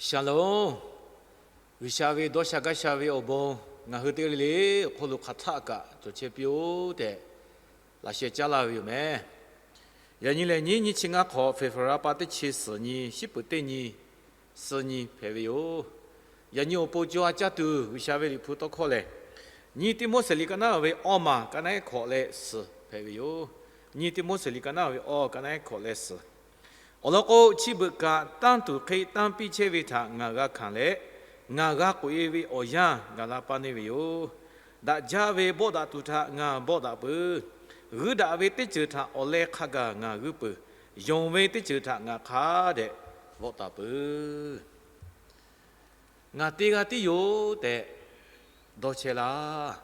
Shalom. G'uiˬsha ve dawˇ sha gaˇ sha ve awˬ bon ngaˬ hui teˇ g'aˇ le le awˬ hk'oˆ lo hk'aˬ htaˆ kaꞈ cawˬ chehˇ piˇ-oˆ tehꞈ laꞈ sheh caˉ laˇ ve yoˬ meh. Yaꞈ nyi lehˬ, nyiˇ nyiˇ chi ngaˇ hk'awꞈ February pa teˇ chi suhˍ nyi, shiˉ peuˍ teˇ nyi, suh nyi hpehꞈ ve yoˬ. Yaꞈ nyi awˬ pon co ha caˇ tuˬ G'uiˬsha ve Liꞈ hpu tawˇ hkawˇ lehˬ, nyiˇ Tiˆmoˉseˍ liꞈ ka naˉ ve awˇ maˬ ka naˉ ehˉ hkawꞈ leh suhˍ hpehꞈ ve yoˬ. Nyiˇ Tiˆmoˉseˍ liꞈ ka naˉ ve awˇ ka naˉ ehˉ hkawꞈ leh suhˍ. Awˬ lawn k'o, chi beuꞈ kaꞈ tanˇ tuˬ hk'e tanˇ piˇ chehˇ ve htaꞈ ngaˬ g'a hkanˍ leh, ngaˬ g'a k'oꞈ-e ve awˬ yanˇ gaˬ la paˇ neˇ ve yoˬ. Daꞈ jaˇ ve bawˆ daꞈ tuˬ htaꞈ ngaˬ bawˆ daꞈ peuˬ. G'uiˇ daꞈ ve teˇ ceuˬ htaꞈ awˬ leh hk'a gaˬ ngaˬ g'uiˇ peuˬ. Yonˍ ve teˇ ceuˬ htaꞈ ngaˬ hk'a dehꞈ vawˆ taˍ peuˬ. Ngaˬ teˇ g'aˇ tiˉ yoˬ tehꞈ dawˇ chehˇ laˇ.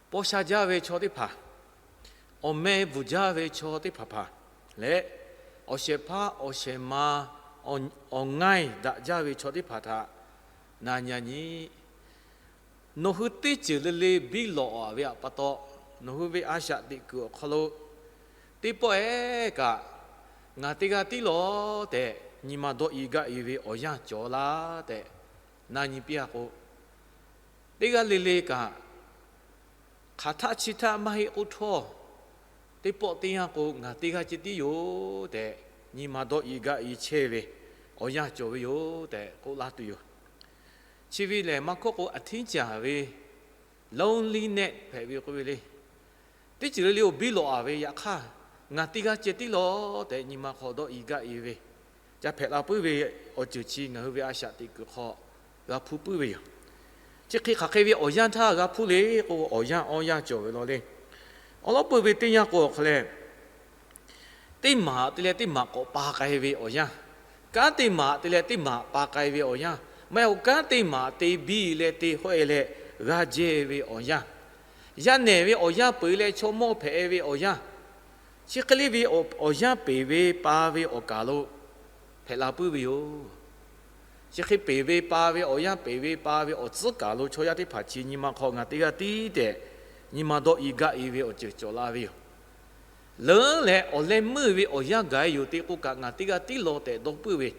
Paw sha jaˇ ve chaw teˇ hpaˍ, awˬ meh bvuhˬ jaˇ ve chaw teˇ hpaˍ hpaˍ leh, awˬ shehˍ hpaˇ awˬ shehˍ ma, awˬ ngaiˇ daꞈ jaˇ ve chaw teˇ hpaˍ htaꞈ na nyi-a nyi. Nawˬ hui teˇ ceuˬ le le biˇ lawꞈ-a ve pa taw, nawˬ hui ve a shaꞈ teꞈ kuiˬ awˬ hk'aw lo teˇ pawˆ ehˉ kaꞈ, ngaˬ teˇ g'aˇ tiˉ lawˬ tehꞈ nyi ma dawˇ i gaˇ i ve awˬ yanˇ cawˬ laˇ tehꞈ na nyi piˇ-a k'o, teˇ g'aˇ le le kaꞈ hk'aˬ htaˆ chi htaˆ maˇ heˆ k'oˆ htawˇ, teˇ pawˆ teˇ yanˇ k'o ngaˬ teˇ g'aˇ ceh tiˉ yoˬ tehꞈ nyi ma dawˇ i gaˇ i chehˇ ve awˬ yanˇ cawˬ ve yoˬ tehꞈ k'oˆ laˇ tuˬ yoˬ. Chi ve lehˬ, maˇ hkawˇ k'o, a htiˉ caˍ ve loneliness hpehꞈ ve k'oˆ ve le. Teˇ ceuˬ le le awˬ biˇ lawꞈ-a ve, yaꞈ hk'aˇ ngaˬ teˇ g'aˇ ceh tiˉ lawˬ tehꞈ nyi ma hk'aw dawˇ i gaˇ i ve, ca hpehꞈ la puiˉ ve awˬ ceuˬ chi ngaˬ hui ve a shaꞈ teꞈ kuiˬ hk'aw g'a hpuˇ puiˉ ve yoˬ. Chi hk'e hk'aˬ hk'e ve awˬ yanˇ htaˇ g'a hpuˇ le k'o, awˬ yanˇ awˇ yanˇ cawˬ ve law le. Awˬ lawn peuˬ ve teˇ yanˇ k'o awˬ hk'aw leh, teˇ maˬ te leh teˇ maˬ k'awꞈ pa k'ai ve awˬ yanˇ, kanˉ teˇ maˬ te leh teˇ maˬ pa k'ai ve awˬ yanˇ, maˇ heˆ k'o kanˉ teˇ maˬ te biˇ leh te hawˆ-e leh g'a jehˇ ve awˬ yanˇ, yaˇ nehˬ ve awˬ yanˇ peuˬ leh chaw mawˇ hpehꞈ ve awˬ yanˇ, chi hk'e le ve awˬ yanˇ peˬ ve pa ve awˬ kaˬ lo hpehꞈ la puiˉ ve yoˬ. Chi hk'e peˬ ve pa ve awˬ yanˇ, peˬ ve pa ve awˬ tcuhˉ kaˬ lo chaw yaˇ teˇ hpaˍ chi nyi ma hk'aw ngaˬ teˇ g'aˇ tiˉ tehꞈ nyi ma dawˇ i gaˇ i ve awˬ ceuˬ cawˬ la ve yoˬ. Leuˉ leh awˬ leh meuˇ ve awˬ yanˇ gaˬ-e yoˬ te k'o kaꞈ, ngaˬ teˇ g'aˇ tiˉ lawˬ tehꞈ dawˇ puiˉ ve,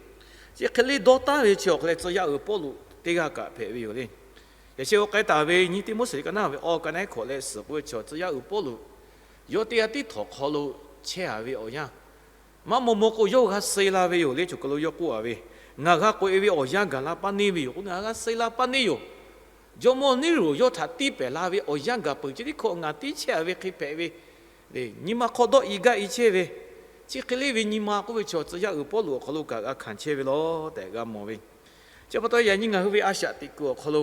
chi hk'e le dawˇ taˉ ve chi awˬ hk'aw leh tcuh yaˇ uiˍ Pawˇluꞈ teˇ g'aˇ kaꞈ hpehꞈ ve yoˬ le. Yaꞈ sheh g'a k'ai taˍ ve nyiˇ Tiˆmoˉseˍ ka naˉ ve awˇ ka naˉ ehˉ hkawꞈ leh suhˍ k'oˆ ve chi tcuh yaˇ uiˍ Pawˇluꞈ yawˇ teˇ g'aˇ tiˉ htawnˍ hk'aw lo chehˇ-a ve awˬ yanˇ, maˇ maw maw k'o yawˇ g'a suh la ve yoˬ le. Choˬ kaˬ lo yawˇ k'oˆ-a ve, ngaˬ g'a k'oꞈ-e ve awˬ yanˇ gaˬ la paˇ neˇ ve yoˬ k'o, ngaˬ g'a suh la paˇ neˇ yoˬ. Jawˇmawˇ Neˇroˬ yawˇ htaꞈ tiˇ pehˍ la ve awˬ yanˇ gaˬ peuˬ chi teˇ hkawꞈ ngaˬ tiˉ chehˇ-a ve hk'e hpehꞈ ve le. Nyi ma hk'aw dawˇ i gaˇ i chehˇ ve, chi hk'e le ve nyi ma k'oˆ ve chi tcuh yaˇ uiˍ Pawˇluꞈ awˬ hk'aw lo kaꞈ g'a hkanˍ chehˇ ve law tehꞈ g'a mawˬ ve. Chi pa taw yaꞈ nyi ngaˬ hui ve a shaꞈ teꞈ kuiˬ awˬ hk'aw lo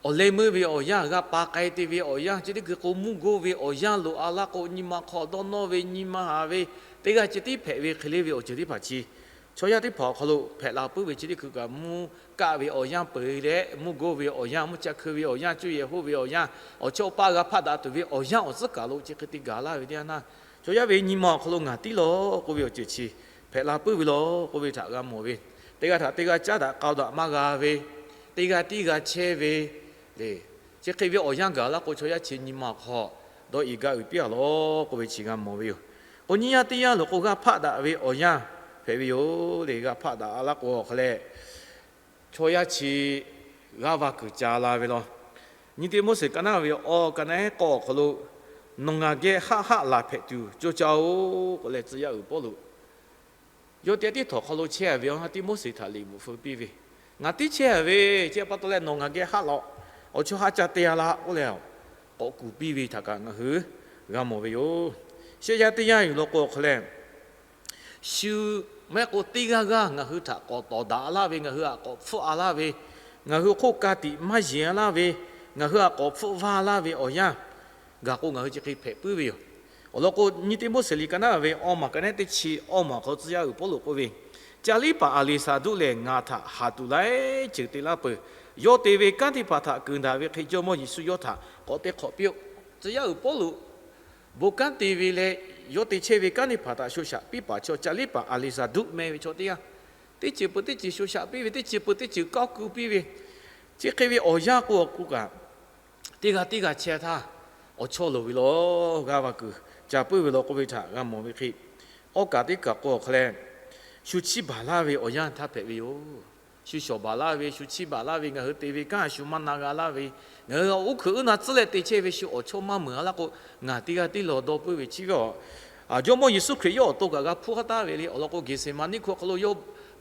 awˬ leh meuˇ ve awˬ yanˇ, g'a pa k'ai te ve awˬ yanˇ, chi teˇ hkui k'o mvuhˇ goˇ ve awˬ yanˇ loꞈ-a laˇ k'o, nyi ma hk'aw dawˇ nawˇ ve, nyi ma haˍ ve, teˇ g'aˇ ceh tiˉ hpehꞈ ve hk'e le ve awˬ ceuˬ teˇ hpaˍ chi chaw yaˇ teˇ hpaˍ awˬ hk'aw lo hpehꞈ la puiˉ ve, chi teˇ hkui kaꞈ mvuhˇ kaˆ ve awˬ yanˇ peuˬ leh, mvuhˇ goˇ ve awˬ yanˇ, mvuhˇ ca hkui ve awˬ yanˇ, cuˇ yehˬ hoˆ ve awˬ yanˇ, awˬ chawˇ paˆ g'a hpaˆ daꞈ tuˬ ve awˬ yanˇ awˬ tcuhˉ kaˬ lo chi hk'e te gaˬ laˇ ve teˇ yanˇ htaˇ, chaw yaˇ ve nyi ma awˬ hk'aw lo ngaˬ tiˉ lawˬ k'oˆ ve awˬ ceuˬ chi hpehꞈ la puiˉ ve law k'oˆ ve htaꞈ g'a mawˬ ve, teˇ g'aˇ htaꞈ teˇ g'aˇ caˉ daꞈ k'aoˍ daꞈ maˇ g'a ve, teˇ g'aˇ tiˉ g'a chehˇ ve le. Chi hk'e ve awˬ yanˇ gaˬ laˇ k'o, chaw yaˇ chi nyi ma awˬ hk'aw dawˇ i gaˇ uiˍ piˇ-a law k'oˆ ve chi g'a mawˬ ve yoˬ. K'o nyiˇ yanˇ teˇ yanˇ lo k'o, g'aˇ hpaˆ daꞈ ve awˬ yanˇ hpehꞈ ve yoˬ le. G'aˇ hpaˆ daꞈ-a laˇ k'o awˬ hk'aw leh, chaw yaˇ chi g'aˇ va kuiˬ ca la ve law. Nyiˇ Tiˆmoˉseˍ ka naˉ ve awˇ ka naˉ ehˉ k'awˇ awˬ hk'aw lo, nawˬ ngaˬ geh haˆ haˆ laˬ hpehꞈ tuˬ cawˇ caˇ-oˆ k'oˆ leh, tcuh yaˇ uiˍ Pawˇluꞈ yawˇ teˇ g'aˇ tiˉ htawnˍ hk'aw lo chehˇ-a ve awˬ ha Tiˆmoˉseˍ htaꞈ liꞈ bvuhꞈ feu piˇ ve, ngaˬ tiˉ chehˇ-a ve, chi pa taw leh nawˬ ngaˬ geh haˆ law, awˬ chawˇ haˆ ca te-a laˇ k'oˆ leh, k'awꞈ kuˬ piˇ ve htaꞈ kaꞈ ngaˬ hui g'a mawˬ ve yoˬ. Shehˆ yanˇ teˇ yanˇ yuˬ law k'o awˬ hk'aw leh, shu maˇ heˆ k'o teˇ g'aˇ g'aˇ ngaˬ hui htaꞈ k'awꞈ tawˍ daꞈ laˇ ve, ngaˬ hui htaꞈ k'awꞈ hpfuhˆ-a laˇ ve, ngaˬ hui hk'oˆ ka tiꞈ maˇ yeˬ-a laˇ ve, ngaˬ hui htaꞈ k'awꞈ hpfuhˆ vaˇ laˇ ve awˬ yanˇ gaˬ k'o, ngaˬ hui chi hk'e hpehꞈ puiˉ ve yoˬ. Awˬ lawn k'o, nyiˇ Tiˆmoˉseˍ liꞈ ka naˉ ve awˇ maˬ ka naˉ ehˉ teˇ chi awˇ maˬ hk'aw tcuh yaˇ uiˍ Pawˇluꞈ k'oˆ ve, Caˇ liˇ paˍ Aˍleˍsaˍduˆ lehˬ ngaˬ htaꞈ haˍ tuˬ laiˉ ceuˬ te laˇ peuˬ. Yawˇ te ve kanˉ teˇ hpaˍ htaꞈ keunˍ daꞈ ve hk'e, Jawˇmawˇ Yeˍsuˆ yawˇ htaꞈ k'awꞈ te hk'awꞈ piˇ-oˆ. Tcuh yaˇ uiˍ Pawˇluꞈ bon kanˉ te ve leh, yawˇ te chehˇ ve kanˉ teˇ hpaˍ htaꞈ sho shaꞈ piˇ paˍ chaw caˇ liˇ paˍ Aˍleˍsaˍduˆ meh ve chaw teˇ g'aˇ, teˇ ceuˬ peuˬ teˇ ceuˬ sho shaꞈ piˇ ve, teˇ ceuˬ peuˬ teˇ ceuˬ kawˇ ku piˇ ve, chi hk'e ve awˬ yanˇ k'o, awˬ k'o kaꞈ teˇ g'aˇ teˇ g'aˇ chehˇ htaˇ, awˬ chawˇ loˍ ve law, g'aˇ va kuiˬ ca puiˉ ve law k'oˆ ve htaꞈ g'a mawˬ ve hk'e, awˇ kaˍ teˇ kaˬ k'o awˬ hk'aw leh, shu chiˇ baˬ laˇ ve awˬ yanˇ htaˇ hpehꞈ ve yoˬ. Shu shawˍ baˬ laˇ ve, shu chiˇ baˬ laˇ ve, ngaˬ hui te ve kanˉ a shu maˇ na g'a laˇ ve, ngaˬ hui oˇ hkui uˉ na tcuhˉ leh te chehˇ ve shu awˬ chawˇ maˇ meuˍ a laˇ k'o, ngaˬ teˇ g'aˇ tiˉ lawˬ dawˇ puiˉ ve chi ve a, Jawˇmawˇ Yeˍsuˆ Hkriꞈ yawˇ awˬ to kaꞈ g'a hpuˇ haˉ taˉ ve le. Awˬ lawn k'o, Geˍseˍmaˍniˆ hk'aw lo yawˇ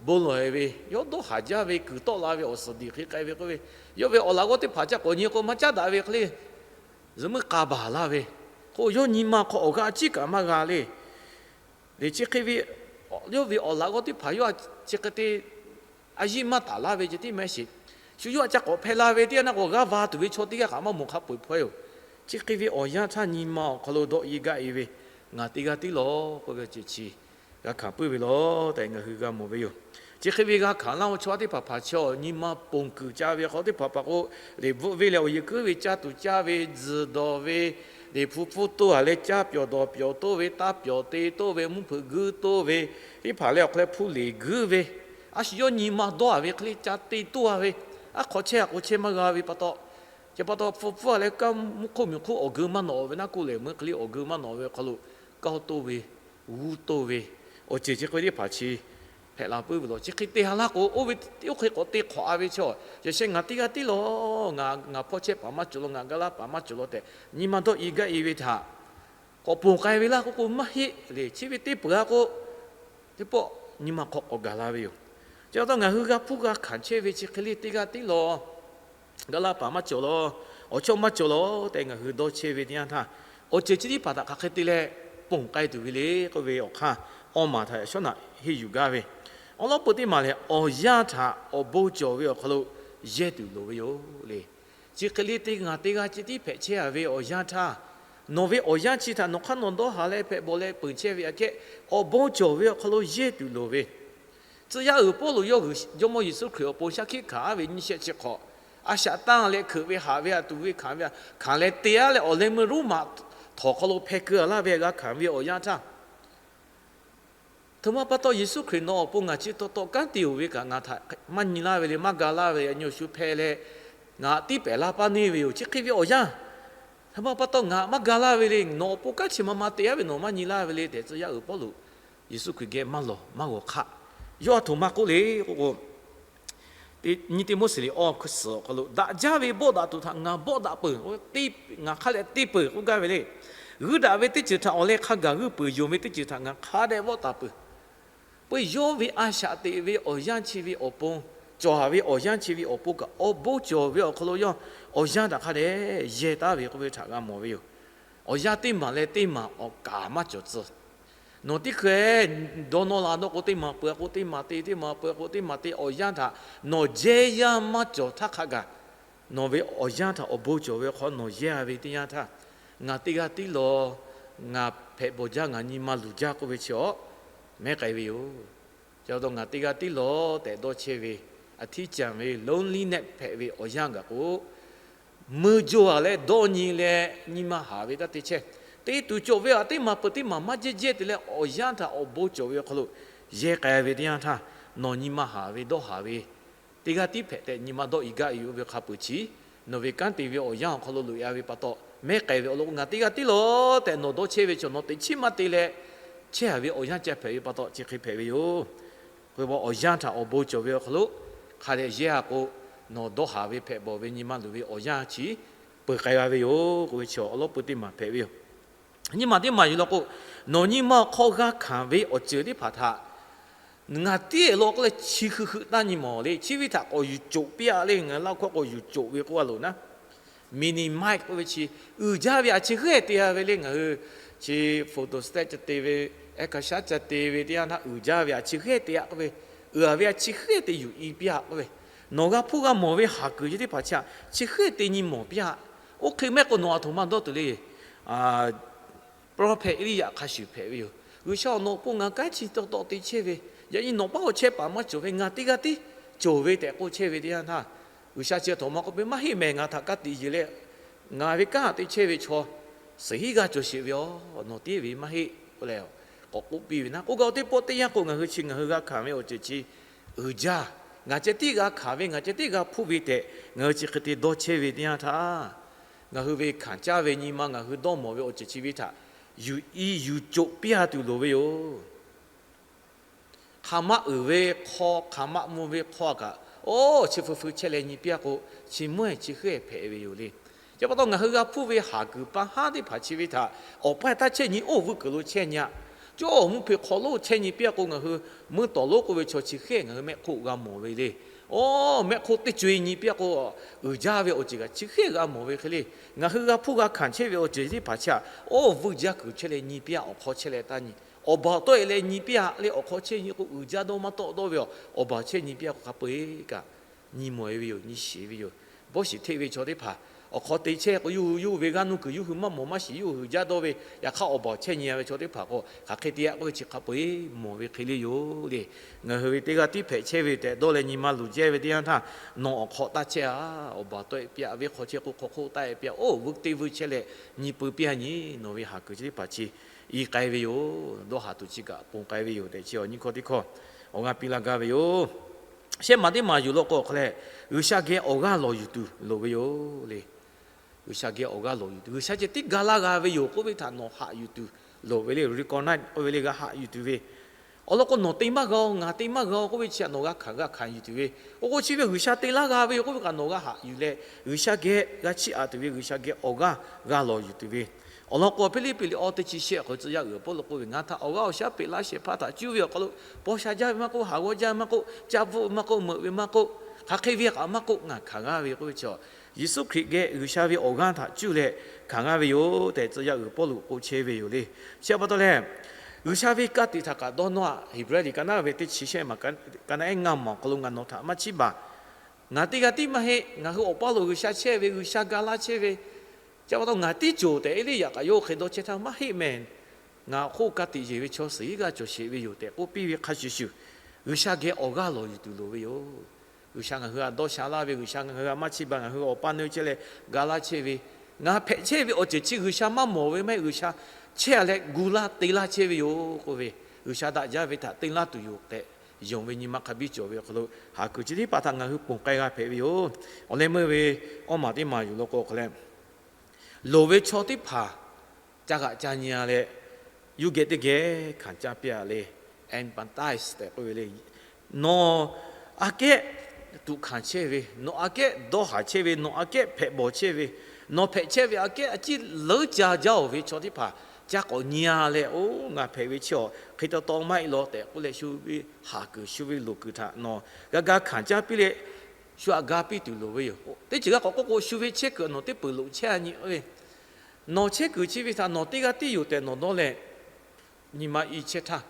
bon lawˬ e ve, yawˇ dawˇ haˍ jaˇ ve, kuiˬ tawˆ la ve awˬ suhˍ diˬ hk'e k'ai ve k'oˆ ve, yawˇ ve awˬ laꞈ g'awˇ teˇ hpaˍ caˇ k'awꞈ nyi k'o maˇ caˉ daꞈ ve hk'e le, zuhꞈ muiˉ k'a baˬ laˇ ve, k'o yawˇ nyi ma hk'aw awˬ g'aˇ a ciˉ kaꞈ maˇ g'a le. Chi hk'e ve, yawˇ ve awˬ laꞈ g'awˇ teˇ hpaˍ yawˇ chi hk'e te a yiˇ maˇ taˍ laˇ ve ceh tiˉ maˇ heˆ sheˍ. Shu yawˇ a ca k'awꞈ hpehꞈ la ve teˇ yanˇ na k'o, g'aˇ va tuˬ ve chaw teˇ g'aˇ kaꞈ maˇ mawˬ hk'a peu-eˬ hpaweh yoˬ. Chi hk'e ve awˬ yanˇ htaˇ nyi ma awˬ hk'aw lo dawˆ e gaˇ e ve, ngaˬ teˇ g'aˇ tiˉ lawˬ k'oˆ ve awˬ ceuˬ chi g'a hkanˍ puiˉ ve lawˬ tehꞈ ngaˬ hui g'a mawˬ ve yoˬ. Chi hk'e ve g'a hkanˍ laˇ ve chaw teˇ hpaˍ hpaˍ chi awˬ nyi ma ponˬ kuiˬ ca ve hk'aw teˇ hpaˍ hpaˍ k'o, liꞈ bvuhꞈ ve leh awˬ yehˬ kuiˉ ve caˇ tuˬ caˇ ve, tzuhˬ dawˬ ve, liꞈ hpu pfuhˇ toˇ a leh caˇ pyawˬ dawˬ pyawˬ toˇ ve, taˇ pyawˬ te toˇ ve, mvuhˇ hpeuꞈ guiˇ toˇ ve, teˇ hpaˍ leh awˬ hk'aw leh hpu liꞈ guiˇ ve, a shu yawˇ nyi ma dawˇ a ve hk'e le ca te toˇ a ve, aˉ hk'aw chehˇ a k'o chehˇ maˇ g'a ve pa taw, chi pa taw hpu pfuhˇ a leh kaˇ mvuhˇ hk'oˆ miˬ hk'oˆ awˬ geu maˇ nawꞈ ve naˉ kuˇ lehˬ meuˇ hk'e le awˬ geu maˇ nawꞈ ve awˬ hk'aw lo, kaˇ toˇ ve, g'uˇ toˇ ve, awˬ ceuˬ chi hk'e teˇ hpaˍ chi hpehꞈ la puiˉ ve lawˬ. Chi hk'e te ha laˇ k'o, oˇ ve oˇ hk'e k'awꞈ te hk'awꞈ a ve chaw, yaꞈ sheh ngaˬ teˇ g'aˇ tiˉ lawˬ, ngaˬ hpawˇ chehˇ paˍ maˇ cawˬ law, ngaˬ gaˇ laˇ paˍ maˇ cawˬ law tehꞈ nyi ma dawˇ e gaˇ e ve htaꞈ k'awꞈ ponˬ k'ai ve laˇ k'oˆ k'o maˇ heˆ le. Chi ve teˇ peuˬ a k'o, teˇ pawˆ nyi ma hk'aw k'awꞈ gaˬ la ve yoˬ. Chi pa taw ngaˬ hui g'a hpuˇ g'a hkanˍ chehˇ ve chi hk'e le teˇ g'aˇ tiˉ lawˬ, gaˇ laˇ paˍ maˇ cawˬ law, awˬ chawˇ maˇ cawˬ law tehꞈ ngaˬ hui dawˇ chehˇ ve teˇ yanˇ htaˇ, awˬ ceuˬ chi teˇ hpaˍ htaꞈ hk'aˬ hk'e te leh ponˬ k'ai tuˬ ve le k'oˆ ve awˬ hk'aˇ, awˇ maˬ htaꞈ shawˉ naꞈ henˇ yuˬ gaˇ ve, awˬ lawn peu teˇ maˬ lehˬ, awˬ yanˇ htaꞈ awˬ bon cawˬ ve awˬ hk'aw lo yehˇ tuˬ loˍ ve yoˬ le. Chi hk'e le te ngaˬ teˇ g'aˇ chi tiˉ hpehꞈ chehˇ a ve awˬ yanˇ htaˇ, nawˬ ve awˬ yanˇ chi htaꞈ nawˬ hk'aˇ nawˬ dawˇ haˍ leh hpehꞈ bawˬ leh peunˍ chehˇ ve aꞈ kehˉ, awˬ bon cawˬ ve awˬ hk'aw lo yehˇ tuˬ loˍ ve, tcuh yaˇ uiˍ Pawˇluꞈ yawˇ hui Jawˇmawˇ Yeˍsuˆ Hkriꞈ awˬ pon shaˉ hkiˆ hkanˍ aˉ ve nyiˇ shehˆ chi hk'awꞈ, a shaꞈ tanˇ leh hkeuꞈ ve haꞈ ve a tuˬ ve hkanˍ ve a hkanˍ leh te aˉ leh awˬ leh meuˇ Roˉmaꞈ htawnˍ hk'aw lo hpeh keu a laˇ ve g'a hkanˍ ve awˬ yanˇ htaˇ, htoꞈ ma pa taw Yeˍsuˆ Hkriꞈ nawˬ awˬ pon ngaˬ chi taw taw kanˉ te oˬ ve kaꞈ ngaˬ htaꞈ maˇ nyi laˇ ve le, maˇ ga laˇ ve le, a nyi awˬ shu hpeh leh ngaˬ tiˉ pehˍ laˇ paˇ neˇ ve yoˬ. Chi hk'e ve awˬ yanˇ, htoꞈ ma pa taw ngaˬ maˇ ga laˇ ve le, nawˬ awˬ pon kanˉ chi ma ma te aˉ ve nawˬ maˇ nyi laˇ ve le tehꞈ tcuh yaˇ uiˍ Pawˇluꞈ Yeˍsuˆ Hkriꞈ geh maˇ lawˬ maˇ g'awˬ hk'aˆ. Yawˇ a htoꞈ ma k'oˆ le k'oˆ k'o, nyiˇ Tiˆmoˉseˍ liꞈ awˇ hkui suhˍ awˬ hk'aw lo, daꞈ jaˇ ve bawˆ daꞈ tuˬ htaꞈ ngaˬ bawˆ daꞈ peuˬ, ngaˬ hk'a dehꞈ te peuˬ k'oˆ gaˇ ve le. G'uiˇ daꞈ ve teˇ ceuˬ htaꞈ awˬ leh hk'a gaˬ g'uiˇ peuˬ, yonˍ ve teˇ ceuˬ htaꞈ ngaˬ hk'a dehꞈ vawˆ taˍ peuˬ. Peuˬ yawˇ ve a shaꞈ teꞈ ve awˬ yanˇ chi ve awˬ pon, cawˬ haˍ ve awˬ yanˇ chi ve awˬ pon kaꞈ awˬ bon cawˬ ve awˬ hk'aw lo yawˇ awˬ yanˇ htaꞈ hk'a dehꞈ yehˇ taˉ ve k'oˆ ve htaꞈ g'a mawˬ ve yoˬ. Awˬ yanˇ teˇ maˬ leh teˇ maˬ awˬ kaˍ maˇ cawˬ tcuh. Nawˬ teˇ hkeh dawˇ nawˇ la dawˇ k'o teˇ maˬ peuˬ k'o teˇ maˬ te, teˇ maˬ peuˬ k'o teˇ maˬ te, awˬ yanˇ htaꞈ nawˬ jehˇ yanˇ maˇ cawˬ htaˇ hk'a gaˬ, nawˬ ve awˬ yanˇ htaꞈ awˬ bon cawˬ ve awˬ hk'aw nawˬ yehˇ a ve teˇ yanˇ htaˇ, ngaˬ teˇ g'aˇ tiˉ lawˬ, ngaˬ hpehꞈ bawˬ jaˇ, ngaˬ nyi ma luˬ jaˇ k'oˆ ve chi awˬ mehˉ k'ai ve yoˬ. Ca taw ngaˬ teˇ g'aˇ tiˉ lawˬ tehꞈ dawˇ chehˇ ve, a htiˇ caˇ ve loneliness hpehꞈ ve awˬ yanˇ gaˬ k'o, mui jo a leh dawˇ nyi leh nyi ma haˍ ve taˇ te chehˇ. Te tuˬ cawˬ ve a teˇ maˬ peuˬ teˇ maˬ maˇ jehˇ jehˇ te leh awˬ yanˇ htaꞈ awˬ bon cawˬ ve awˬ hk'aw lo yehˇ k'ai ve teˇ yanˇ htaˇ, nawˬ nyi ma haˍ ve dawˇ haˍ ve teˇ g'aˇ tiˉ hpehꞈ tehꞈ nyi ma dawˇ i gaˇ i oˇ ve hk'a peuˬ chi, nawˬ ve kanˉ te ve awˬ yanˇ awˬ hk'aw lo loꞈ e a ve pa taw, mehˉ k'ai ve awˬ lawn k'o ngaˬ teˇ g'aˇ tiˉ lawˬ tehꞈ nawˬ dawˇ chehˇ ve chaw nawˬ teꞈ chiˉ maˇ te leh chehˇ a ve awˬ yanˇ ca hpehꞈ ve pa taw chi hk'e hpehꞈ ve yoˬ. K'o, awˬ yanˇ htaꞈ awˬ bon cawˬ ve awˬ hk'aw lo hk'a dehꞈ yehˇ a k'o, nawˬ dawˇ haˍ ve hpehꞈ bawˬ ve nyi ma luˬ ve awˬ yanˇ chi peuˬ k'ai g'a ve yoˬ k'oˆ ve chi awˬ lawn peu teˇ maˬ hpehꞈ ve yoˬ. Nyiˇ maˬ teˇ maˬ yuˬ law k'o, nawˬ nyi ma awˬ hk'aw g'a hkanˍ ve awˬ ceuˬ teˇ hpaˍ htaꞈ ngaˬ tiˉ law k'oˆ leh chi hui hui taˇ nyi mawˬ le. Chi ve htaꞈ k'awꞈ yuˬ coꞈ piˇ a le, ngaˬ Laˇ huˍ hkawˇ k'awꞈ yuˬ coꞈ ve k'oˆ a loˬ naˉ, minimize k'oˆ ve chi, uiˍ jaˇ ve a chi hk'e te a ve le. Ngaˬ hui chi photostat ca te ve, air cup shaˉ ca te ve teˇ yanˇ htaˇ uiˍ jaˇ ve a chi hk'e te a k'oˆ ve, uiˍ a ve a chi hk'e te yuˬ i piˇ a k'oˆ ve, nawˬ g'a hpuˇ g'a mawˬ ve haˍ kuiˬ chi teˇ hpaˍ chi a chi hk'e te nyi mawˬ piˇ a. Oˇ hk'e mehˆ k'o nawˬ a htoꞈ ma dawˇ tuˬ le. Prophet Eˇliˇyaꞈ hk'a shuˍ hpehꞈ ve yoˬ. G'uiˬsha-oˬ, nawˬ awˬ pon ngaˬ kanˉ chi taw taw te chehˇ ve, yaꞈ nyi nawˬ paˉ awˬ chehˇ paˍ maˇ cawˬ ve, ngaˬ teˇ g'aˇ tiˉ cawˬ ve tehꞈ k'oˆ chehˇ ve teˇ yanˇ htaˇ, G'uiˬsha chi a htoꞈ ma k'oˆ piˇ, maˇ heˆ mehˍ, ngaˬ htaꞈ ka tiꞈ yeˬ leh ngaˬ ve kanˉ te chehˇ ve chaw suhˍ hinˉ g'aˇ cawˬ sheˍ ve yoˬ, nawˬ teˇ ve maˇ heˆ k'oˆ leh k'awꞈ k'oˆ piˇ ve naˉ. K'oˆ gaˇ oˇ teˇ pawˆ teˇ yanˇ k'o ngaˬ hui chi ngaˬ hui g'a hkanˍ ve awˬ ceuˬ chi uiˍ jaˇ, ngaˬ ceh tiˉ g'a hkanˍ ve, ngaˬ ceh tiˉ g'a hpuˇ ve tehꞈ ngaˬ hui chi hk'e te dawˇ chehˇ ve teˇ yanˇ htaˇ, ngaˬ hui ve hkanˍ caˇ ve nyi ma ngaˬ hui dawˇ mawˬ ve awˬ ceuˬ chi ve htaꞈ yuˬ i yuˬ coꞈ piˇ a tuˬ loˍ ve yoˬ. hk'aˬ ma uiˍ ve hk'aw, hk'aˬ ma mvuh ve hk'aw kaꞈ, oˇ chi feu feu chehˇ leh nyi piˇ-a k'o, chi mvuhˇ-ehˍ chi hk'e hpehꞈ ve yoˬ le. Chi pa taw ngaˬ hui g'a hpuˇ ve haˍ kuiˬ pa haˉ teˇ hpaˍ chi ve htaꞈ awˬ paˇ taˇ chehˇ nyi, oˇ vuiˇ kuiˬ lo chehˇ nyi-a. Cawˇ mvuhˇ hpe hk'aw lonˉ chehˇ nyi piˇ-a k'o, ngaˬ hui meuˇ tawˍ lonˉ k'oˆ ve chaw chi hk'e ngaˬ hui mehˆ hk'oˆ g'a mawˬ ve le. Oˇ mehˆ hk'oˆ teˇ co-e nyi piˇ-a k'o, uiˍ jaˇ ve awˬ ceuˬ kaꞈ chi hk'e g'a mawˬ ve hk'e le. Ngaˬ hui g'a hpuˇ g'a hkanˍ chehˇ ve awˬ ceuˬ teˇ hpaˍ chi-a, oˇ vuiˇ jaˇ kuiˬ chehˇ leh nyi piˇ-a, awˬ hk'aw chehˇ leh taˇ nyi. Awˬ baˬ tawˆ-e leh nyi piˇ-a le, awˬ hk'aw chehˇ nyi k'o uiˍ jaˇ dawˇ maˇ tawˆ dawˇ ve, awˬ baˬ chehˇ nyi piˇ-a k'o hk'a peu-eˬ kaꞈ nyi mawˬ-e ve yoˬ, nyi shiˍ ve yoˬ. Bawˇ shiˍ hteˆ ve chaw teˇ hpaˍ awˬ hk'aw te chehˇ k'o, yawˇ hui yawˇ hui ve g'aˇ nuˇ kuiˬ yawˇ hui maˇ mawˬ maˇ shiˍ, yawˇ hui uiˍ jaˇ dawˇ ve, yaꞈ hk'aˇ awˬ baˬ chehˇ nyi-a ve chaw teˇ hpaˍ k'o, hk'aˬ hk'e te-a k'oˆ ve chi hk'a peu-eˬ mawˬ ve hk'e le yoˬ le. Ngaˬ hui ve teˇ g'aˇ tiˉ hpehꞈ chehˇ ve tehꞈ dawˇ leh nyi ma luˬ jehˇ ve teˇ yanˇ htaˇ, nawˬ awˬ hk'aw taˇ chehˇ-a. Awˬ baˬ tawˆ-e piˇ-a, venˇ hk'aw chehˇ k'o hk'aw hk'oˆ taˇ-e piˇ-a, oˇ vuiˇ teˇ vuiˇ chehˇ leh nyi peuˬ piˇ-a nyi, nawˬ ve haˍ kuiˬ chi teˇ hpaˍ chi i k'ai ve yoˬ. Dawˇ haˍ tuˬ chi kaꞈ ponˬ k'ai ve yoˬ tehꞈ chi awˬ nyi hkawˇ teˇ hkawˇ awˬ g'aˇ piˇ laˇ gaˇ ve yoˬ. Shehˆ maˬ teˇ maˬ yuˬ law k'o awˬ hk'aw leh, G'uiˬsha geh awˬ g'aˇ lawˬ yuˬ tuˬ loˍ ve yoˬ le. G'uiˬsha geh awˬ g'aˇ lawˬ yuˬ tuˬ, G'uiˬsha ceh tiˉ ga laˇ g'a ve yoˬ k'oˆ ve htaꞈ nawˬ haꞈ yuˬ tuˬ loˍ ve le. Recognize k'oˆ ve le, g'a haꞈ yuˬ tuˬ ve. Awˬ lawn k'o, nawˬ te maˇ g'a-oˬ, ngaˬ te maˇ g'a-oˬ k'oˆ ve chi htaꞈ nawˬ g'a hkanˍ g'a hkanˍ yuˬ tuˬ ve. Oˇ k'o chi ve G'uiˬsha te laˇ g'a ve yoˬ k'oˆ ve kaꞈ nawˬ g'a haꞈ yuˬ leh, G'uiˬsha geh g'a chiˇ aꞈ tuˬ ve, G'uiˬsha geh awˬ g'aˇ g'a lawˬ yuˬ tuˬ ve. Awˬ lawn k'o, Hpiˇliˇpiˆ liꞈ awˇ teˇ chi shehˆ awˬ hk'aw lo tcuh yaˇ uiˍ Pawˇluꞈ k'oˆ ve, Ngaˬ htaꞈ awˬ g'aˇ awˬ shaˉ peꞈ laˇ shehˍ hpaˇ htaꞈ cuˇ ve awˬ hk'aw lo paw sha jaˇ ve maˇ k'oˆ, haˍ g'awˇ jaˇ ve maˇ k'oˆ, caˇ bvuhˆ ve maˇ k'oˆ, meuꞈ ve maˇ k'oˆ, hk'aˬ hk'e ve kaꞈ maˇ k'oˆ, ngaˬ hkanˍ g'a ve k'oˆ ve chi, Yeˍsuˆ Hkriꞈ geh G'uiˬsha ve awˬ g'aˇ htaꞈ cuˇ leh hkanˍ g'a ve yoˬ tehꞈ tcuh yaˇ uiˍ Pawˇluꞈ k'oˆ chehˇ ve yoˬ le. Chi pa taw leh, G'uiˬsha ve ka tiꞈ htaꞈ kaꞈ dawˇ nawˇ-a. Heˍbrehˇ liꞈ ka naˉ ve teˇ chi shehˆ maˬ, ka naˉ ehˉ ngaˇ maˬ awˬ hk'aw lo ngaˬ nawˬ htaꞈ maˇ chiˇ baˬ. Ngaˬ teˇ g'aˇ tiˉ maˇ heˆ. Ngaˬ hui awˬ paˇ lo G'uiˬsha chehˇ ve, G'uiˬsha ga laˇ chehˇ ve, chi pa taw ngaˬ tiˉ cawˬ tehꞈ Eˇliˇyaꞈ kaꞈ yawˇ hk'e dawˇ chehˇ htaˇ maˇ heˆ mehˍ. Ngaˬ awˬ hk'oˆ ka tiꞈ yeˬ ve chaw suhˍ g'a cawˬ sheˍ ve yoˬ tehꞈ k'oˆ piˇ ve hk'a shuˍ shuˍ, G'uiˬsha geh awˬ g'aˇ lawˬ yuˬ tuˬ loˍ ve yoˬ. G'uiˬsha ngaˬ hui htaꞈ dawˇ sha laˇ ve, G'uiˬsha ngaˬ hui htaꞈ maˇ chiˇ baˬ, ngaˬ hui awˬ paˇ neˇ chehˇ leh ga laˇ chehˇ ve, ngaˬ hpehꞈ chehˇ ve awˬ ceuˬ chi G'uiˬsha maˇ mawˬ ve maˇ heˆ, G'uiˬsha chehˇ leh gu laˇ te laˇ chehˇ ve yoˬ k'oˆ ve, G'uiˬsha daꞈ jaˇ ve htaꞈ te laˇ tuˬ yoˬ tehꞈ yonˍ ve nyi ma hk'a biˇ cawˬ ve awˬ hk'aw lo, haˍ kuiˬ chi teˇ hpaˍ htaꞈ ngaˬ hui ponˬ k'ai g'a hpehꞈ ve yoˬ. Awˬ leh meuˇ ve awˇ maˬ teˇ maˬ yuˬ law k'o awˬ hk'aw leh, loˍ ve chaw teˇ hpaˍ ca g'aꞈ ca nyi-a leh, yawˇ geh teˇ geh hkanˍ caˇ piˇ-a le. Empathize tehꞈ k'oˆ ve le. Nawˬ aꞈ kehˉ tuꞈ hkanˍ chehˇ ve, nawˬ aꞈ kehˉ dawˇ haˍ chehˇ ve, nawˬ aꞈ kehˉ hpehꞈ bawˬ chehˇ ve, nawˬ hpehꞈ chehˇ ve aꞈ kehˉ a ciˉ leuˉ ca jaˇ-oˬ ve chaw teˇ hpaˍ ca k'awꞈ nyi-a leh, oˇ ngaˬ hpehꞈ ve chi awˬ hk'e taw taw maˇ heˆ law tehꞈ k'oˆ leh, shu ve haˍ kuiˬ shu ve loˍ kuiˬ htaꞈ nawˬ g'a ga hkanˍ caˇ piˇ leh, shu htaꞈ ga piˇ tuˬ loˍ ve yoˬ. Teˇ ceuˬ g'a k'awꞈ k'oˆ k'o, shu ve chehˇ kuiˬ nawˬ teˇ peuˬ loꞈ chehˇ-a nyi k'oˆ ve, nawˬ chehˇ kuiˬ chi ve htaꞈ nawˬ teˇ g'aˇ tiˉ yoˬ tehꞈ nawˬ dawˇ leh, nyi ma i chehˇ htaˇ,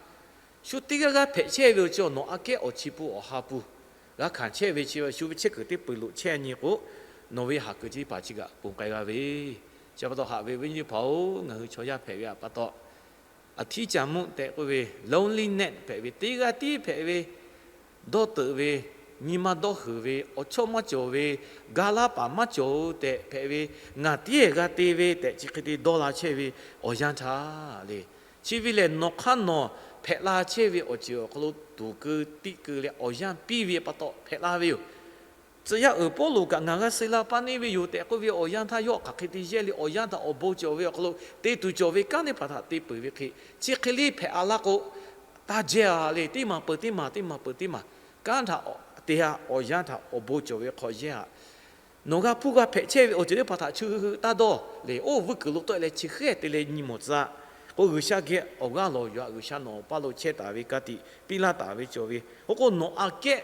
shu teˇ g'aˇ g'aˇ hpehꞈ chehˇ ve awˬ chi nawˬ aꞈ kehˉ awˬ chi pun awˬ ha pun g'a hkanˍ chehˇ ve chi, shu ve chehˇ kuiˬ teˇ peuˬ loꞈ chehˇ-a nyi k'o, nawˬ ve haˍ kuiˬ chi teˇ hpaˍ chi kaꞈ ponˬ k'ai g'a ve. Chi pa taw haꞈ ve awˬ viˉ nyi teˇ hpaˍ-oˬ, ngaˬ hui chaw yaˇ hpehꞈ ve pa taw, aˍhtiˉ ca mvuhˆ tehꞈ k'oˆ ve loneliness hpehꞈ ve, teˇ g'aˇ tiˉ hpehꞈ ve, dawˇ teuꞈ ve, nyi ma dawˇ huiˍ ve, awˬ chawˇ maˇ cawˬ ve, ga laˇ paˍ maˇ cawˬ-oˬ tehꞈ hpehꞈ ve, ngaˬ tiˉ g'a te ve tehꞈ chi hk'e te dawˇ la chehˇ ve awˬ yanˇ htaˇ le, chi ve lehˬ nawˬ hk'aˇ nawˬ hpehꞈ la chehˇ ve awˬ ceuˬ awˬ hk'aw lo tuˍ keu tiˆ keu leh awˬ yanˇ piˇ ve pa taw hpehꞈ la ve yoˬ. Tcuh yaˇ uiˍ Pawˇluꞈ kaꞈ ngaˬ g'a suh la paˇ neˇ ve yoˬ tehꞈ k'oˆ ve awˬ yanˇ htaˇ yawˇ hk'aˬ hk'e te yehˇ le, awˬ yanˇ htaꞈ awˬ bon cawˬ ve awˬ hk'aw lo te tuˬ cawˬ ve kanˉ teˇ hpaˍ htaꞈ te peuˬ ve hk'e, chi hk'e le hpehꞈ-a laˇ k'o, taˇ jehˇ-a le. Teˇ maˬ peuˬ teˇ maˬ, teˇ maˬ peuˬ teˇ maˬ, kanˉ htaꞈ te-a, awˬ yanˇ htaꞈ awˬ bon cawˬ ve hk'aw yehˇ-a. Nawˬ g'a hpuˇ g'a hpehꞈ chehˇ ve awˬ ceuˬ teˇ hpaˍ htaꞈ chu hui taˇ dawˇ le. Oˇ vuiˇ kuiˬ lo tawˆ-e leh chi hk'e te leh nyi mawˬ tcuh-a k'o, G'uiˬsha geh awˬ g'aˇ lawˬ yuˬ-a. G'uiˬsha nawˬ awˬ paˇ lo chehˇ taˍ ve ka tiꞈ piˇ laˇ taˍ ve cawˬ ve, oˇ k'o nawˬ aꞈ kehˉ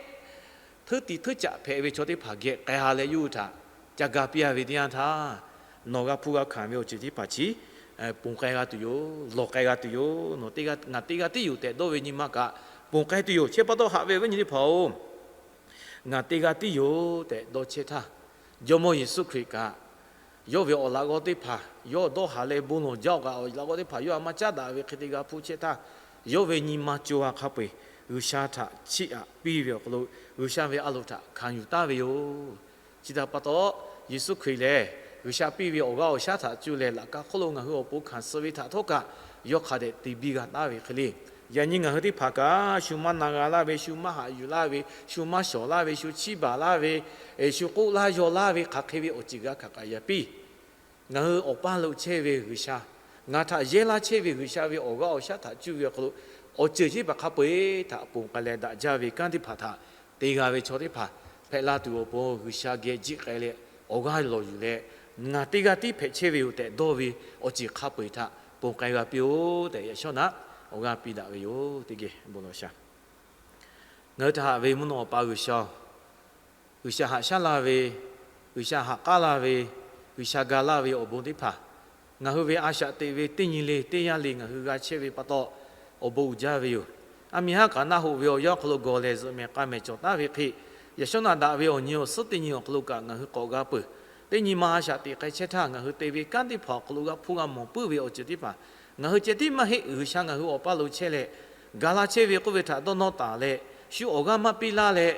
hteuˇ tiꞈ hteuˇ caꞈ hpehꞈ ve chaw teˇ hpaˍ geh k'ai-a leh yawˇ hui htaꞈ ca ga piˇ-a ve teˇ yanˇ htaˇ, nawˬ g'a hpuˇ g'a hkanˍ ve awˬ ceuˬ teˇ hpaˍ chi ponˬ k'ai g'a tuˬ yoˬ. Lawˬ k'ai g'a tuˬ yoˬ. Nawˬ teˇ g'aˇ, ngaˬ teˇ g'aˇ tiˉ yoˬ tehꞈ dawˇ ve nyi ma kaꞈ ponˬ k'ai tuˬ yoˬ. Chi pa taw haꞈ ve awˬ viˉ nyi teˇ hpaˍ-oˬ, ngaˬ teˇ g'aˇ tiˉ yoˬ tehꞈ dawˇ chehˇ htaˇ, Jawˇmawˇ Yeˍsuˆ Hkriꞈ kaꞈ yawˇ ve awˬ laꞈ g'awˇ teˇ hpaˍ, yawˇ dawˇ haˍ leh bon lawˬ jaˇ-oˬ kaꞈ, awˬ laꞈ g'awˇ teˇ hpaˍ yawˇ htaꞈ maˇ caˉ daꞈ ve hk'e te g'a hpuˇ chehˇ htaˇ, yawˇ ve nyi ma co ha hk'a peu-eˬ G'uiˬsha htaꞈ chiˇ aꞈ piˇ ve awˬ hk'aw lo, G'uiˬsha ve a loˍ htaꞈ hkanˍ yuˬ taˍ ve yoˬ. Chi htaꞈ pa taw, Yeˍsuˆ Hkriꞈ lehˬ G'uiˬsha piˇ ve awˬ g'aˇ awˬ shaˉ htaꞈ cuˇ leh laꞈ ka hk'oˆ lo ngaˬ hui awˬ pon hkanˍ suh ve htaꞈ htawˇ kaꞈ, yawˇ hk'a dehꞈ te biˇ g'a taˍ ve hk'e le. Yaꞈ nyi ngaˬ hui teˇ hpaˍ kaꞈ shu maˇ na g'a laˇ ve, shu maˇ haꞈ yuˬ laˇ ve, shu maˇ shawˍ laˇ ve, shu chiˇ baˬ laˇ ve, shu k'oˆ laˇ yaw laˇ ve hk'aˬ hk'e ve awˬ ceuˬ g'a hkanˍ k'ai yaꞈ piˇ. Ngaˬ hui awˬ paˇ lo chehˇ ve G'uiˬsha, ngaˬ htaꞈ yehˇ laˇ chehˇ ve G'uiˬsha ve awˬ g'aˇ awˬ shaˉ htaꞈ cuˇ ve awˬ hk'aw lo, awˬ ceuˬ chi teˇ hpaˍ hk'a peu-eˬ htaꞈ ponˬ k'ai leh daꞈ jaˇ ve kanˉ teˇ hpaˍ htaꞈ te g'a ve chaw teˇ hpaˍ hpehꞈ la tuˬ awˬ pon G'uiˬsha geh jiˆ k'ai leh awˬ g'aˇ lawˬ yuˬ leh, ngaˬ teˇ g'aˇ tiˉ hpehꞈ chehˇ ve yoˬ tehꞈ dawˇ ve awˬ ceuˬ hk'a peu-eˬ htaꞈ ponˬ k'ai g'a piˇ-oˆ tehꞈ yaꞈ shawˉ naꞈ awˬ g'aˇ piˇ daꞈ ve yoˬ. Teˇ geh bon lawˬ shaˍ. Ngaˬ hui htaꞈ haꞈ ve mvuhˇ naw Awˬ pa G'uiˬsha-oˬ, G'uiˬsha haꞈ shaˉ laˇ ve, G'uiˬsha haꞈ k'aˉ laˇ ve, G'uiˬsha ga laˇ ve awˬ bon teˇ hpaˍ ngaˬ hui ve a shaꞈ teꞈ ve teˇ nyi le teˇ yanˇ le ngaˬ hui g'a chehˇ ve pa taw, awˬ bon uiˍ jaˇ ve yoˬ. A miˬ haˉ kaꞈ naˆ hoꞈ ve awˬ yanˇ awˬ hk'aw lo gawˬ lehˬ zuhꞈ mehˍ k'a mehˍ cawˬ taˍ ve hk'e, yaꞈ shawˉ naꞈ daꞈ ve awˬ nyi awˬ suhˉ teˇ nyi awˬ hk'aw lo kaꞈ ngaˬ hui k'awꞈ g'a peuˬ. Teˇ nyi ma a shaꞈ teꞈ k'ai chehˇ htaˇ, ngaˬ hui te ve kanˉ teˇ hpaˍ awˬ hk'aw lo g'a hpuˇ g'a mawˬ puiˉ ve awˬ ceuˬ teˇ hpaˍ ngaˬ hui ceh tiˉ maˇ heˆ. G'uiˬsha ngaˬ hui awˬ paˇ lo chehˇ leh, ga la chehˇ ve k'oˆ ve htaꞈ dawˇ nawˇ taˍ leh, shu awˬ g'aˇ maˇ piˇ laˇ leh,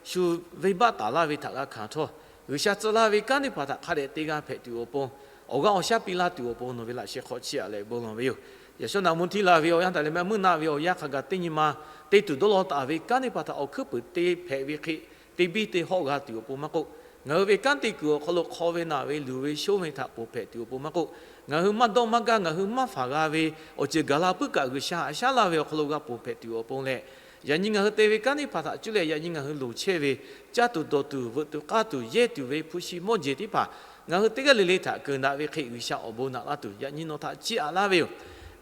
shu venˇbaˆ taˍ laˇ ve htaꞈ g'a hkanˍ htawˇ, G'uiˬsha tcuh laˇ ve kanˉ teˇ hpaˍ htaꞈ hk'a dehꞈ te g'a hpehꞈ tuˬ awˬ pon, awˬ g'aˇ awˬ shaˉ piˇ laˇ tuˬ awˬ pon nawˬ ve laꞈ sheh hk'aw chiˇ aꞈ leh bon lawˬ ve yoˬ. Yaꞈ shawˉ naꞈ mvuhˇ htiˇ la ve awˬ yanˇ htaꞈ leh mehˆ meuˇ naˆ ve awˬ yanˇ hk'a gaˬ teˇ nyi ma te tuˬ dawˇ law taˍ ve kanˉ teˇ hpaˍ htaꞈ awˬ hkuiˉ puiˍ te hpehꞈ ve hk'e, te biˇ te hawˆ g'a tuˬ awˬ pon maˇ k'oˆ, ngaˬ hui ve kanˉ te kuiˬ awˬ hk'aw lo hk'aw ve naˬ ve luˬ ve shonˇ ve htaꞈ ponˬ hpehꞈ tuˬ awˬ pon maˇ k'oˆ, ngaˬ hui maˇ dawˇ maˇ gaˇ ngaˬ hui maˇ faˍ g'a ve awˬ ceuˬ gaˬ la puiˉ kaꞈ G'uiˬsha haꞈ shaˉ laˇ ve awˬ hk'aw lo g'a ponˬ hpehꞈ tuˬ awˬ pon leh, yaꞈ nyi ngaˬ hui te ve kanˉ teˇ hpaˍ htaꞈ cuˇ leh yaꞈ nyi ngaˬ hui loˍ chehˇ ve caˇ tuˬ dawˬ tuˬ veuꞈ tuˬ k'aˇ tuˬ yehˇ tuˬ ve hpu shi mawˇ jeˬ teˇ hpaˍ ngaˬ hui teˇ g'aˇ le le htaꞈ keunˍ daꞈ ve hk'e G'uiˬsha awˬ bon naꞈ laˇ tuˬ yaꞈ nyi nawˬ htaꞈ chiˇ aꞈ laˇ ve yoˬ.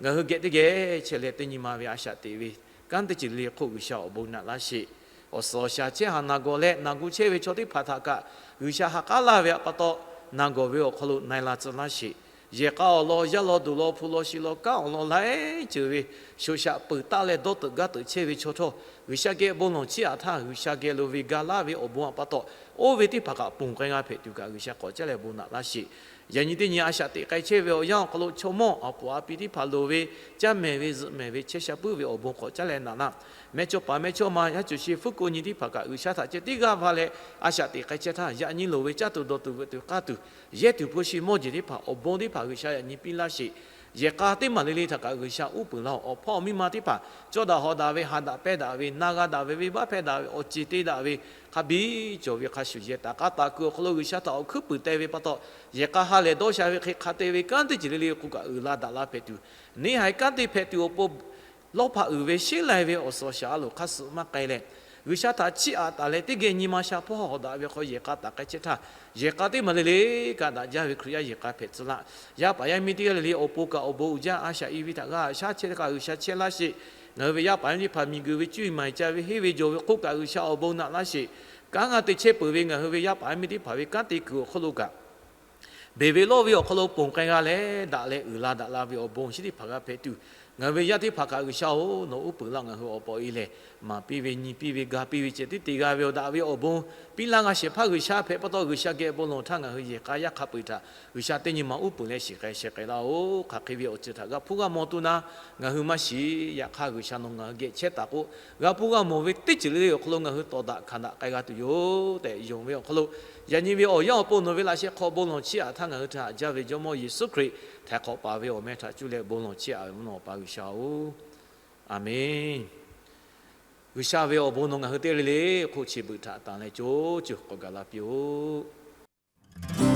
Ngaˬ hui geh teˇ geh chehˇ leh teˇ nyi ma ve a shaꞈ teꞈ ve kanˉ teˇ ceuˬ le le hk'oˆ G'uiˬsha awˬ bon naꞈ laˇ sheˍ. Awˬ suhˍ awˬ shaˍ chehˇ haˍ naˬ gawˬ leh naˬ gu chehˇ ve chaw teˇ hpaˍ htaꞈ kaꞈ G'uiˬsha ha k'aˉ laˇ ve pa taw, naˬ gawˬ ve awˬ hk'aw lo na e la tcuh laˇ sheˍ. Yehˬ k'a awˬ lawn, yaˇ lawn, duˬ lawn, hpu lawn, shi lawn, kanˉ awˬ lawn laiˉ ceuˬ ve shoꞈ shaꞈ peuˬ taˆ leh dawˇ teuꞈ gaˇ teuꞈ chehˇ ve chaw htawˇ, G'uiˬsha geh bon lawˬ chiˇ aꞈ htaˇ, G'uiˬsha geh lo ve ga laˇ ve awˬ bon htaꞈ pa taw, oˇ ve teˇ hpaˍ kaꞈ ponˬ k'ai g'a hpehꞈ tuˬ kaꞈ G'uiˬsha k'awꞈ caˉ leh bon naꞈ laˇ sheˍ. Yaꞈ nyi teˇ nyi a shaꞈ teꞈ k'ai chehˇ ve awˬ yanˇ awˬ hk'aw lo chaw mawˇ awˬ puˍ a pi teˇ hpaˍ loˍ ve, caˇ mehˍ ve, zuhꞈ mehˍ ve, chehˇ sha puiˉ ve awˬ bon k'awꞈ caˉ leh naꞈ laˇ. Mehˇchawˇpaˍ mehˇchawˇma yaˇ cuˬ shi fuˉ ko nyi teˇ hpaˍ kaꞈ G'uiˬsha htaꞈ ceh tiˉ g'aˇ va leh, a shaꞈ teꞈ k'ai chehˇ htaˇ, yaꞈ nyi loˍ ve caˇ tuˬ dawˬ tuˬ veuꞈ tuˬ k'aˇ tuˬ yehˇ tuˬ hpu shi mawˇ jeˬ teˇ hpaˍ awˬ bon teˇ hpaˍ G'uiˬsha yaꞈ nyi piˇ laˇ sheˍ. Yehˬ k'a teˇ maˬ le le htaꞈ kaꞈ G'uiˬsha uˉ peunˍ laˇ-oˬ. Awˬ hpawˇ awˬ miˇ ma teˇ hpaˍ cawˇ daꞈ hawꞈ daꞈ ve, ha daꞈ pehˇ daꞈ ve, na g'a daꞈ ve, venˇbaˆ hpehˇ daꞈ ve, awˬ ceˬ te daꞈ ve, hk'a biˇ cawˬ ve hk'a shuˍ yehˬ taˍ k'a taˍ kuiˬ awˬ hk'aw lo G'uiˬsha htaꞈ awˬ hkuiˉ puiˍ teh ve pa taw, yehˬ k'a ha lehˬ dawˇ sha ve hk'e hk'a te ve kanˉ teˇ ceuˬ le le k'o kaꞈ uiˍ la daꞈ la hpehꞈ tuˬ, neˇ haiˬ kanˉ te hpehꞈ tuˬ awˬ pon lawˇ hpaꞈ uiˍ ve sheˉ lai ve awˬ suhˍ awˬ shaˍ a loˍ hk'a suhˍ maˇ k'ai leh, G'uiˬsha htaꞈ chiˇ aꞈ taˍ leh teˇ geh nyi ma sha hpawˇ hawꞈ daꞈ ve hk'aw yehˬ k'a taˍ k'ai chehˇ htaˇ, yehˬ k'a teˇ maˬ le le kaꞈ daꞈ jaˇ ve Hkriꞈ yaˇ yehˬ k'a hpehꞈ tcuh laˇ. Yaˇ paˍ yaˇ miˇ teˇ g'aˇ le le awˬ pon kaꞈ awˬ bon uiˍ jaˇ a shaꞈ i ve htaꞈ g'a shaˉ chehˇ kaꞈ G'uiˬsha chehˇ laˇ sheˍ. Ngaˬ hui ve yaˇ paˍ yaˇ miˇ teˇ hpaˍ miˬguiˬ ve cuˇ yiˍ maˍ yiˍ ca ve henˇ ve jawˬ ve hk'oˆ kaꞈ G'uiˬsha awˬ bon naꞈ laˇ sheˍ. Kanˉ g'a te chehˇ peuˬ ve ngaˬ hui ve yaˇ paˍ yaˇ miˇ teˇ hpaˍ ve kanˉ te kuiˬ awˬ hk'aw lo kaꞈ, beˬ ve lawˇ ve awˬ hk'aw lo ponˬ k'ai g'a leh daꞈ leh uiˍ la daꞈ la ve awˬ bon chi teˇ hpaˍ g'a hpehꞈ tuˬ, ngaˬ hui ve yaˇ teˇ hpaˍ kaꞈ G'uiˬsha-oˬ, nawˬ uˉ peunˍ laˇ ngaˬ hui awˬ pa e leh, maˍ piˇ ve, nyi piˇ ve, ga piˇ ve ceh tiˉ te g'a ve awˬ daꞈ ve awˬ bon piˇ laˇ g'a shehˍ hpaˇ G'uiˬsha hpehꞈ pa taw, G'uiˬsha geh bon lawˬ htaˇ ngaˬ hui yehˬ k'a yaˇ hk'a peu-eˬ htaꞈ G'uiˬsha teˇ nyi ma uˉ peunˍ leh shiˍ k'ai sheh k'ai laˇ-oˬ. Hk'aˬ hk'e ve awˬ ceuˬ htaꞈ g'a hpuˇ g'a mawˬ tuˬ na, ngaˬ hui maˇ shiˍ. Yaꞈ hk'aˇ G'uiˬsha nawˬ ngaˬ hui geh chehˇ taˍ k'o, g'a hpuˇ g'a mawˬ ve teˇ ceuˬ le le awˬ hk'aw lo ngaˬ hui tawˍ daꞈ hkanˍ daꞈ k'ai g'a tuˬ yoˬ tehꞈ yonˍ ve awˬ hk'aw lo, yaꞈ nyi ve awˬ yanˇ awˬ pon nawˬ ve laꞈ sheh hk'aw bon lawˬ chiˇ aꞈ htaˇ ngaˬ hui htaꞈ haꞈ jaˇ ve Jawˇmawˇ Yeˍsuˆ Hkriꞈ htaiˍ hk'awꞈ paˍ ve awˬ meh htaꞈ cuˇ leh bon lawˬ chiˇ aꞈ ve mvuhˇ naw Awˬ pa G'uiˬsha-oˬ, Aˍmenˍ. G'uiˬsha ve awˬ bon nawˬ ngaˬ hui teˇ g'aˇ le le hk'oˆ chi beuꞈ htaꞈ tanˍ leh co co k'awꞈ gaˬ la piˇ-oˆ.